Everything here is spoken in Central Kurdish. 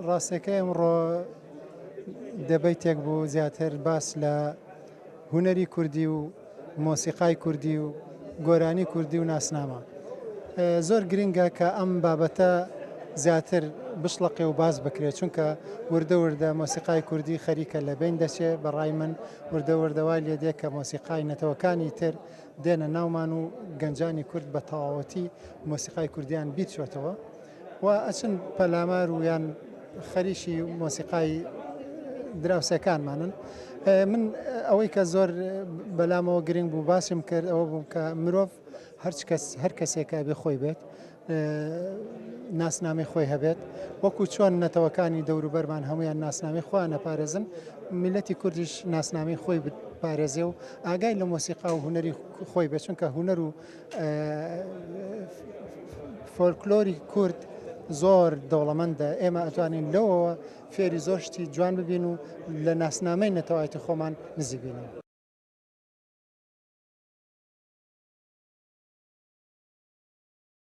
ڕاستەکەی ئەمڕۆ دەبەیتێک بوو زیاتر باس لە هونەری کوردی و مۆسیقای کوردی و گۆرانی کوردی و ناسنامە. زۆر گرنگە کە ئەم بابەتە زیاتر بشڵەقێ و باس بکرێت چونکە وردە وردە مۆسیقای کوردی خەریکە لە بین دەچێ بەڕای من وردە وردە وای لێ دێ کە مۆسیقای نەتەوەکانی تر دێنە ناومان و گەنجانی کورد بە تەواوەتی مۆسیقای کوردیان بیر چۆتەوە و ئەچن پەلامار و یان خەریکی مۆسیقای دراوسێکانمانن. من ئەوەی کە زۆر بەلامەوە گرنگ بوو باسم کرد ئەوە بوو کە مرۆڤ هەرچ کەس هەر کەسێکە بێ خۆی بێت ناسنامەی خۆی هەبێت وەکو چۆن نەتەوەکانی دەوروبەرمان هەمویان ناسنامەی خۆیان ئەپارێزن میلەتی کوردیش ناسنامەی خۆی بپارێزێ و ئاگای لە مۆسیقا و هونەری خۆی بێت چونکە هونەر و فۆلکلۆری کورد زۆر دەوڵەمەندە ئێمە ئەتوانین لەوەوە فێری زۆر شتی جوان ببین و لە ناسنامەی نەتەوایەتی خۆمان نزیک بینەوە.